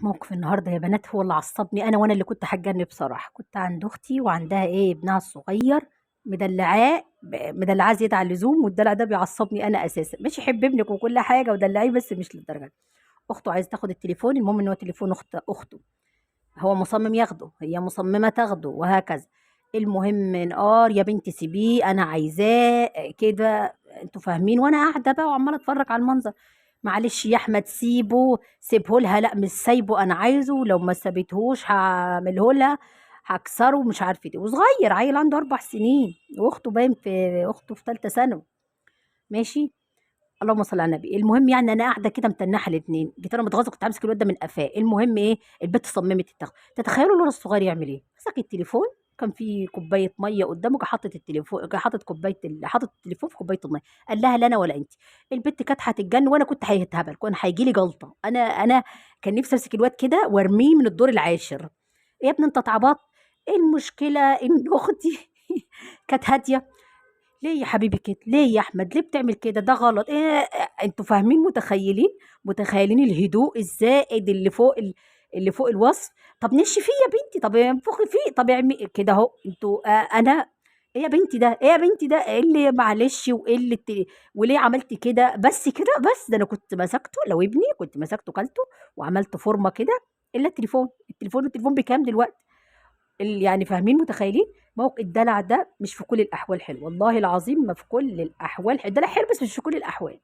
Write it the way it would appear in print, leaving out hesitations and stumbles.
موقف النهارده يا بنات هو اللي عصبني انا، وانا اللي كنت هتجنن بصراحة. كنت عند اختي وعندها ايه ابنها الصغير، مدلعاه مدلعاه زيادة عن اللزوم، والدلع ده بيعصبني انا اساسا. ماشي حب ابنك وكل حاجة ودلعيه، بس مش للدرجة دي. اخته عايزه تاخد التليفون، المهم ان هو تليفون اخته، هو مصمم ياخده، هي مصممه تاخده، وهكذا. المهم نقار يا بنتي سيبيه انا عايزاه كده، انتوا فاهمين. وانا قاعدة بقى وعماله اتفرج على المنظر. معلش يا احمد سيبه، سيبه لها. لا مش سايبه، انا عايزه، لو ما سابتهوش هعمله لها، هكسره، مش عارفه ايه. وصغير عيل عنده 4 سنين، واخته باين في اخته في ثالثة ثانوي، ماشي. اللهم صل على النبي. المهم يعني انا قاعدة كده متنحه الاثنين، جيت انا متغاظه كنت همسك الواد ده من قفاه. المهم ايه، البت صممت تاخده. تتخيلوا الولد الصغير يعمل ايه؟ مسك التليفون، كان في كوباية مية قدامه، حاطط التليفون، حاطط كوباية حاطط التليفون في كوباية المية. قال لها لا انا ولا انت. البت كانت هتتجن، وانا كنت هيتهبل، كان هيجي لي جلطة. انا كان نفسي امسك الواد كده وارميه من الدور العاشر. يا ابني انت اتعبطت. ايه المشكلة ان اختي كانت هادية؟ ليه يا حبيبي كده؟ ليه يا احمد؟ ليه بتعمل كده؟ ده غلط. ايه انتوا فاهمين؟ متخيلين الهدوء الزائد اللي فوق اللي فوق الوصف. طب نشي فيه يا بنتي، طب انفخي فيه، طب اعملي كده اهو. انتوا انا ايه يا بنتي ده؟ ايه يا بنتي ده؟ ايه اللي معلش وايه اللي وليه عملتي كده؟ بس كده بس. ده انا كنت مسكته، لو ابني كنت مسكته كلته وعملت فورمه كده. الا التليفون، التليفون، التليفون بكام دلوقتي؟ يعني فاهمين متخيلين؟ موقف الدلع ده مش في كل الاحوال حلو، والله العظيم ما في كل الاحوال حلو. الدلع حلو بس مش في كل الاحوال.